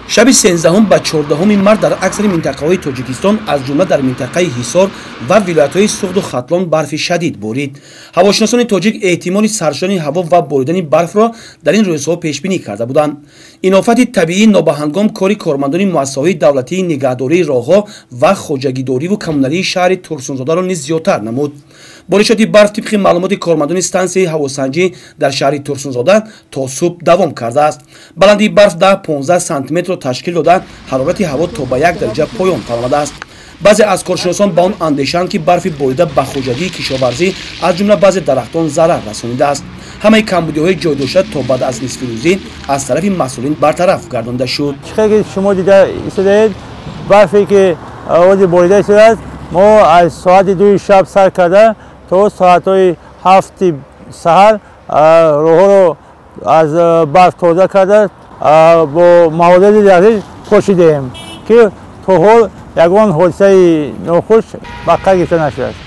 Шаби 13 ба 14 март дар аксари минтақаҳои Тоҷикистон, аз ҷумла дар минтақаи Ҳисор ва вилоятҳои Суғду Хатлон барфи шадид борид. Ҳавошиносони тоҷик эҳтимоли саршудани ҳаво ва боридани барфро дар ин рӯзҳо пешбинӣ карда буданд. Ин офати табиӣ нобаҳангом кори кормандони муассисаҳои давлатии нигаҳдории роҳҳо ва хоҷагидориву коммуналии шаҳри Турсунзодаро низ зиёдтар намуд. Боришоти барф тибқи маълумоти кормандони стансияи ҳавосанҷӣ дар шаҳри Турсунзода то субҳ давом кардааст. Баландии барф 10-15 сантиметрро ташкил дода, ҳарорати ҳаво то ба 1 дараҷа поён фаромадааст. Баъзе аз коршиносон ба он андешаанд, ки барфи борида ба хоҷагии кишоварзӣ, аз ҷумла баъзе дарахтон зарар расонидааст. Ҳамаи камбудиҳои ҷой дошта то баъд аз нисфирӯзӣ аз тарафи масъулин бартараф гардонида шуд. Чӣ ки шумо дида истодаед, барфе ки ози борида истодааст, мо аз соати 2 шаб сар карда то соатҳои 7 саҳар роҳҳоро аз барф тоза карда бо маводи лағзиш пошидаем, ки то ҳол ягон ҳодисаи нохуш ба қайд гирифта нашудааст.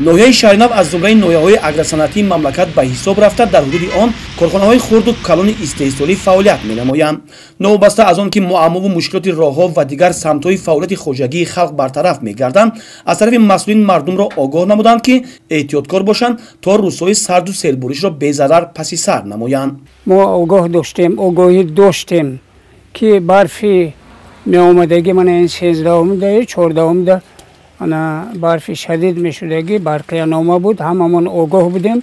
Ноҳияи Шаҳринав аз зумраи ноҳияҳои агросанаъатии мамлакат ба ҳисоб рафта, дар ҳудуди он корхонаҳои хурду калони истеҳсолӣ фаъолият менамоянд. Новобаста аз он ки муаммову мушкилоти роҳҳо ва дигар самтҳои фаъолияти хоҷагии халқ бартараф мегарданд, аз тарафи масъулин мардумро огоҳ намуданд, ки эҳтиёткор бошанд, то рӯзҳои сарду селборишро безарар паси сар намоянд. Мо огоҳ доштем, огоҳӣ доштем, ки барфи меомадагӣ мана ин 13-да 14-да ана барфи шадид мешудагӣ, барқиянома буд, ҳамамон огоҳ будем.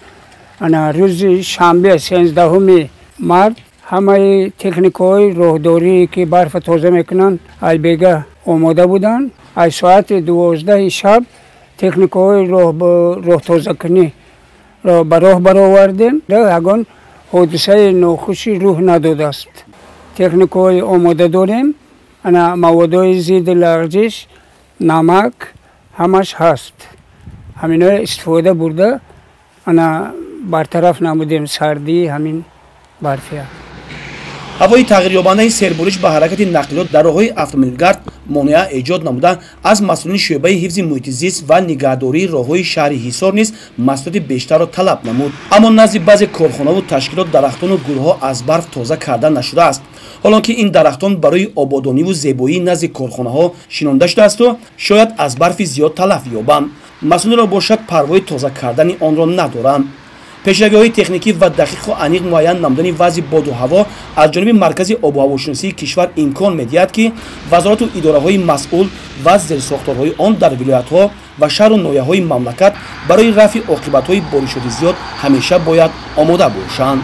Ана рӯзи шанбе 13 март ҳамаи техникаҳои роҳдорӣ, ки барфа тоза мекунанд, айбега омода буданд. Аз соати 12 шаб техникаҳои роҳтозакунӣ ба роҳ баровардем. Ягон ҳодисаи нохушӣ рӯҳ надодааст. Техникаҳои омода дорем, ана маводҳои зидди лағзиш, намак ҳамаш ҳаст. Ҳаминоя истифода бурда ана бартараф намудем сардии ҳамин барфия. Ҳавои тағйирёбандаи сербориш ба ҳаракати нақлиёт дар роҳҳои автомобилгард монеа эҷод намуда, аз масъулини шӯъбаи ҳифзи муҳити зист ва нигаҳдории роҳҳои шаҳри Ҳисор низ масъулияти бештарро талаб намуд. Аммо назди баъзе корхонаву ташкилот дарахтону гулҳо аз барф тоза карда нашудааст, ҳолон ки ин дарахтон барои ободониву зебоии назди корхонаҳо шинонда шудаасту шояд аз барфи зиёд талаф ёбанд. Масъулинро бошад парвои тоза кардани онро надоранд. Пешравиҳои техникӣ ва дақиқу аниқ муайян намудани вазъи боду ҳаво аз ҷониби Маркази обуҳавошиносии кишвар имкон медиҳад, ки вазорату идораҳои масъул ва зерсохторҳои он дар вилоятҳо ва шаҳру ноҳияҳои мамлакат барои рафъи оқибатҳои боришоти зиёд ҳамеша бояд омода бошанд.